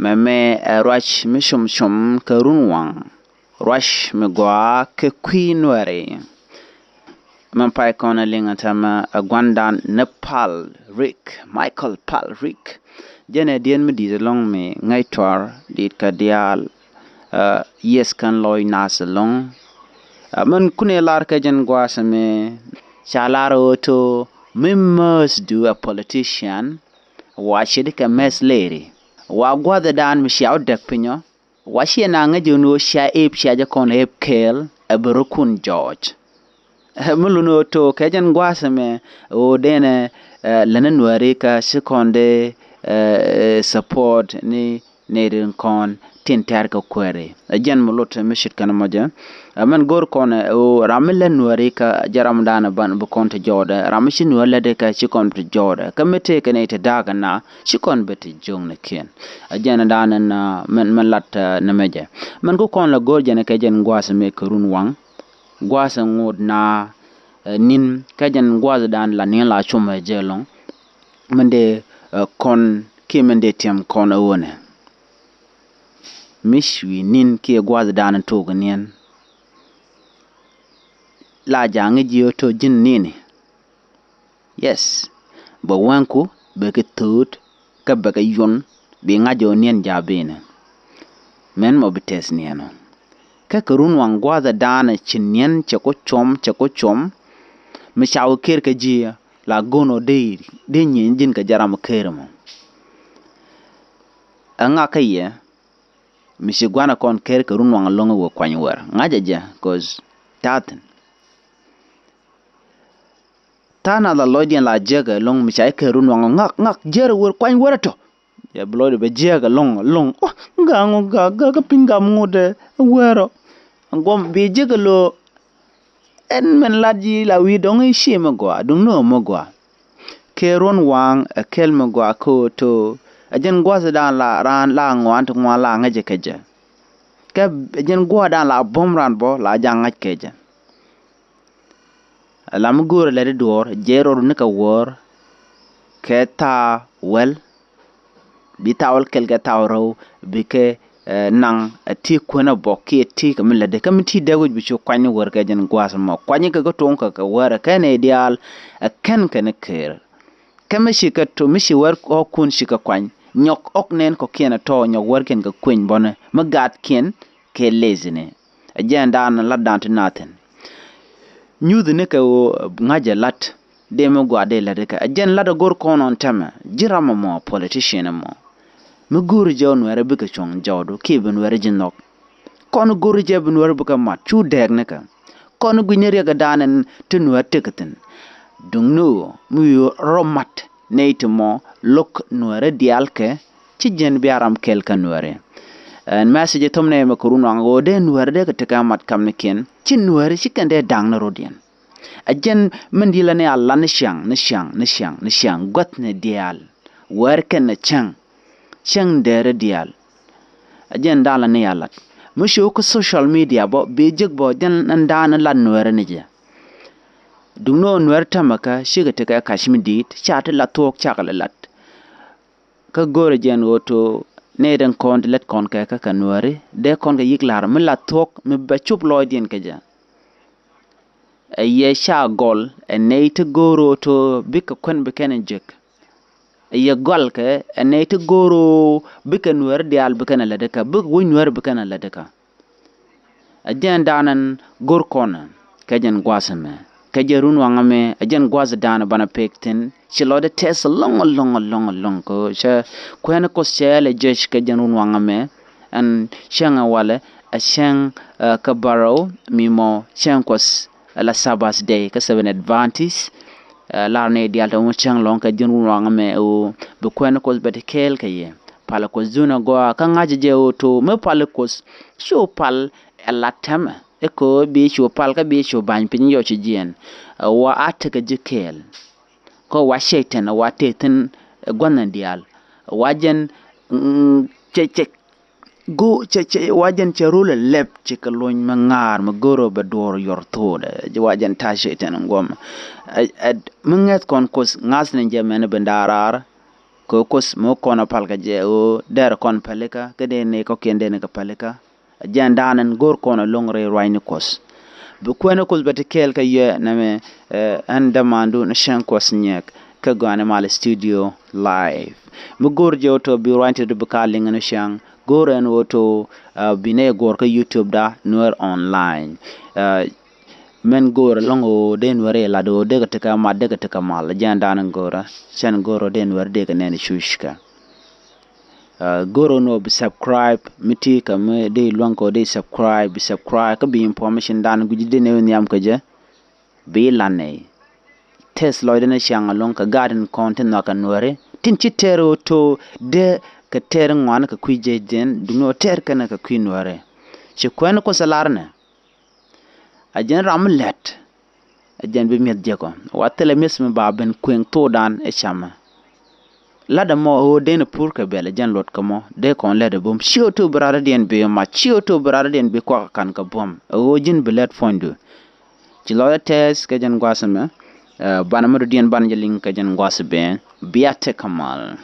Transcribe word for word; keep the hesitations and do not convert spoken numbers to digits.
Mɛmɛ ɛ ruac mi com com kɛ runwaŋ, ruac mi gɔaa kɛ kui̱ Nuääri. Min pay kɔn ɛ liŋ ɛ tɛmɛ ɛ gua̱ndan ni Pal Rick, Michael Pal Rick. Jɛn ɛ diɛn mi di̱i̱t ɛlɔ̱ŋ mi ŋäc tuar di̱i̱t kɛ diaal. Yes, kɛn lɔc naath ɛlɔ̱ŋ. Min kun ɛ lar kɛ jɛn gua̱a̱th mi ca lar ɣöö to mi määth du ɛ politician, wa ce̱t kɛ mɛth lëëri, wa gua̱thdan mi cia wä däk pinyɔ, wa ciɛ na ŋäc jɛ ni ɣöö cia ëëp, cia jɛ kɔn ëëp kɛɛl ɛ bi rɔ̱kun jɔɔc. Mi lun ɣöö to kɛ jɛn gua̱a̱th ɛmɛ ɣöö denɛ länä Nuääri kä ci kɔn dee support ni nɛy tin kɔn tin tɛ̈r kɛ kuääri. Ɛ jɛn mi lot mi ce̱tkɛ ni mɔ jɛ. Ɛ mɛn go̱r kɔn ɛ ɣöö ram mi lät Nuääri kä jɛ ramdan ɛ ban bi kɔn ti jɔɔdɛ, ram mi ci Nuäär lätdɛ kä ci kɔn bi ti jɔɔdɛ, kä mi tëëkɛ nɛy ti da̱a̱k ɛ na ci kɔn bi ti jiöknikiɛn. Ɛ jɛn ɛ da̱a̱n ɛn mɛn, mɛn lat ni mɛ jɛ. Mɛn ku kɔn la go̱r jɛn ɛ kɛ jɛn gua̱a̱th mi kɛ runwaŋ, gua̱a̱th ɛ ŋot na ɛ ni̱n kɛ jɛn gua̱a̱thdan la ni̱n la com ɛ jɛ ɛlɔ̱ŋ. Min dee ɛ kɔn kiɛ min dee tiɛm kɔn ɛ ɣöö nɛ mi ci wi̱i̱ ni̱n kiɛ gua̱a̱thdan tok ɛ niɛn. La ja̱a̱ŋ ji̱ ɣöö to ji̱n ni̱ni. Yes. Bɛ wɛŋku bɛ kɛ thööt kä bɛ kɛ yun bi ŋa̱c ɣöö niɛn ja̱a̱ bi̱i̱ni. Mɛn mɔ bi tɛth niɛn ɔ. Kä kɛ runwaŋ gua̱a̱thɛ da̱a̱nɛ ci niɛn cɛ ku cuɔm, cɛ ku cuɔm. Mi ca wä ker kɛ ji̱ la go̱n ɔ dee, dee nyieny ji̱n kɛ jɛ ram ɔ ker mɔ. Ɛŋa kä yɛ mi ci gua̱n ɛ kɔn ker kɛ runwaŋ ɛlɔ̱ŋ ɛ wä kuany wär? Ŋa̱cɛ jɛ, 'cause ta̱thi̱n. Tha̱a̱ŋ nath la lɔcdiɛn la jiäk ɛlɔ̱ŋ mi ca jɛ ker runwaŋ ɔ, ŋak, ŋak, jiär ɛ wär, kuany wär ɛ tɔ. Yɛ bi lɔcdɛ bɛ jiäk ɛlɔ̱ŋ, ɛlɔ̱ŋ. Ɔ, gaŋ ɔ, gaŋ, gaŋ kä piny gam ŋot ɛ wär ɔ. Guɔm bi jiäk ɛ lo̱ ɛn mɛn lat ji̱ la wi̱i̱ dɔ̱ŋ i̱ ci mi gɔaa, duŋ ni ɣöö mi gɔaa. Kɛ runwaŋ ɛ kɛl mi gɔaa kä ɣöö to ɛ jɛn gua̱thdan la raan la ŋuan ti ŋuan la ŋäcɛ kɛ jɛ. Kä ɛ jɛn gua̱thdan la buɔ̱m raan bä la ja̱ ŋa̱c kɛ jɛ. Ɛ la mi go̱o̱rɛ lät i̱ duɔ̱ɔ̱r jɛ rɔɔdu ni kɛ wäär kɛ thaak wäl. Bi thaak wäl kɛl kɛ thaak rɛw bikɛ naŋ ɛ ti kuenä bɔk kiɛ ti kɛ mi lätdɛ kä mi ti dee wi̱c bi cu kuany ni wäär kɛ jɛn gua̱a̱th mɔ. Kuany kɛ kä to̱ŋ kɛ kɛ wäär ɛ kɛn ɛ diaal ɛ kɛn kɛ ni ker. Kä mi ci kɛ to mi ci wäär ɣɔ̱kun ci kɛ kuany nyɔk ɣɔ̱k nɛn kɔ̱kiɛn ɛ tɔ̱ nyɔk wäärkiɛn kɛ kueny bɔnɛ mi gaatkiɛn kɛ lethni. Ɛ jɛn da̱a̱n latdan ti na̱thi̱n. Nyuthnikɛ ɣöö ŋa̱cɛ la̱t dee mi gɔaa dee lätdɛ kɛ. Ɛ jɛn la̱t ɛ go̱r kɔn ɔn tɛmɛ ji̱ ram ɛmɔ politician ɛmɔ. Mi go̱o̱ri jɛ ɔ Nuɛɛrɛ bikɛ cuɔ̱ŋ jɔwdu kiɛ bi Nuɛɛrɛ ji̱ nhɔk. Kɔn go̱o̱ri jɛ bi Nuɛɛrɛ bikɛ mat cu dɛɛknikɛ. Kɔn gui̱cni riɛkɛ da̱a̱n ɛn ti Nuɛɛr tëk thi̱n. Duŋni ɣöö mi wi̱i̱ rɔ mat nɛy ti mɔ lo̱k Nuɛɛrɛ diaal kɛ ci jiɛn bia ram kɛl kä Nuɛɛri. Ɛn message thom nɛ mɛ kɛ runwaŋ ɣöö dee Nuɛɛri dee kɛ tekɛ mat kamnikiɛn ci Nuɛɛri ci kɛn dee da̱ŋ ni rɔ̱diɛn. Ɛ jɛn min di̱i̱lɛ ni a la ni ciaŋ ni ciaŋ ni ciaŋ ni ciaŋ gua̱thni diaal. Wäär kɛn ni cäŋ cäŋ dɛɛri diaal. Ɛ jɛn da̱a̱n la ni a lat mi cio̱o̱k kä social media bä bi jek bä jɛn ɛn da̱a̱n ni lat Nuɛɛri ni jɛ. Duŋni ɣöö Nuɛɛri tämɛ kä cikɛ tekɛ kac mi di̱i̱t ca ti la thuɔ̱k cakɛ lɛ lat. Kä go̱o̱rɛ jɛn ɣöö to nɛy tin kɔn ti lät kɔn kɛ kä kɛ Nuääri dee kɔn kɛ yi̱k la̱r mi la thuɔ̱k mi bɛ cop lɔɔcdiɛn kɛ jɛ. Ɛ yɛ ca gɔl ɛ nɛy ti go̱o̱r ɣöö to bikɛ kuän bi kɛn ɛ jek. Ɛ yɛ gɔlkɛ ɛ nɛy ti go̱o̱r ɣöö bikɛ Nuääri diaal bi kɛn ɛ lätdɛ kä bikɛ wec Nuääri bi kɛn ɛ lätdɛ kä. Ɛ jɛn da̱a̱n ɛn go̱r kɔn kɛ jɛn gua̱a̱th ɛmɛ kɛ jɛn runwaŋ ɛmɛ ɛ jɛn gua̱a̱th da̱a̱n banɛ pek thi̱n ci lɔcdɛ tɛth ɛlɔ̱ŋ ɛlɔ̱ŋ ɛlɔ̱ŋ ɛlɔ̱ŋ kɛ cɛ kuɛn Kuoth cɛ lɛ jec kɛ jɛn runwaŋ ɛmɛ. Ɛn cäŋ ɛ walɛ ɛ cäŋ kä bärɔw mi mɔ cäŋ Kuoth ɛ la Sabbath day kä Seven Adventist. Lar ni diaal tɔ̱ mi cäŋ lɔ̱ŋ kɛ jɛn runwaŋ ɛmɛ ɛ ɣöö bi kuɛn Kuoth bɛ ti kɛɛl kɛ yɛ. Palɛ Kuoth dhun agɔaa kä ŋa̱cä jɛ ɣöö to mi palɛ Kuoth cu pal ɛ lat tɛmɛ. Ɛ köö bi cu pal kä bi cu ba̱ny piny yɔc ci jiɛɛn. Ɛ wa a tekɛ ji̱ kɛɛl. Kä wa cɛy tɛn ɛ wa tëë thi̱n ɛ gua̱nh diaal. Ɛ wa jɛn cɛ cɛ go cɛ cɛ wa jɛn cɛ rol ɛ lɛp ci kɛ lony mi ŋa̱a̱r mi go̱r ɛ bɛ duɔ̱ɔ̱r yɔr tho̱o̱dɛ. Wa jɛn ta̱a̱ cɛy tɛn ɛ guɔ̱m. Ɛ mi ŋäth kɔn Kuoth ŋa̱thni jɛ mɛn ɛ ben da̱a̱ raar. Kɛ ɣöö Kuoth mi wä kɔn a pal kɛ jɛ ɣöö derɛ kɔn pälikä, kä dee nɛy kɔ̱kiɛn dee ni kɛ pälikä. Ɛ jɛn da̱a̱n ɛn go̱o̱r kɔn ɛlɔ̱ŋ rɛy ruacni Kuɔth. Bi kuɛn Kuoth bɛ te kɛɛl kä yɛ nɛmɛ. Ɛn dämandu ni Cäŋ Kuɔth Nyɛk kä Gɔaa ni Mal Studio Live. Mi go̱o̱r jɛ ɣöö tɔ bi ruacni ti di bi ka liŋ ni cäŋ, go̱o̱r ɛn ɣöö tɔ bi nɛy go̱o̱r kä YouTube da Nuer Online. Mɛn go̱o̱r ɛlɔ̱ŋ ɣöö dee Nuɛri lat ɣöö dee kɛ tekɛ mat, dee kɛ tekɛ mal. Jɛn da̱a̱n go̱o̱rä, cɛn go̱o̱r ɣöö dee Nuɛri dee kɛ nɛn cuc kɛ. Go̱o̱r ɣöö nɔ bi subscribe, mi ti kɛ mi dee luäŋ kɛ ɣöö dee subscribe, bi subscribe kä bi information da̱a̱n guic dee nɛ wä nhiam kɛ jɛ, bi lan nɛy. Tɛth lɔcdɛ ni ciaŋ ɛlɔ̱ŋ kɛ gaat in kɔn ti nhɔakɛ Nuɛri, tin ci tɛr ɣöö tɔ dee kɛ tɛr ŋuan kɛ kui̱ jɛ jɛn, duŋni ɣöö tɛr kɛn kɛ kui̱ Nuɛri. Ci kuɛn Kuɔth ɛ lar nɛ. Ɛ jɛn ram mi lät, ɛ jɛn bi mi̱eth jek ɔ. Wa thilɛ mi̱eth mi ba ben kuëŋ thokdan ɛ camɛ. Lat ɛmɔ ɣöö den ɛ pur kɛ bɛl, ɛ jɛn luɔt kɛ mɔ dee kɔn lät ɛ buɔ̱m. Ci ɣöö tɔ bi rat rɔ̱diɛn bi mac, ci ɣöö tɔ bi rat rɔ̱diɛn bi kuak ɛ ka̱n kɛ buɔ̱m. Ɛ ɣöö ji̱n bi lät puɔ̱nydu. Ci lɔcdä tɛth kɛ jɛn gua̱a̱th ɛmɛ. Banɛ mi dɔ̱diɛn banɛ jɛ liŋ kɛ jɛn gua̱a̱th ben. Bia tekɛ mal.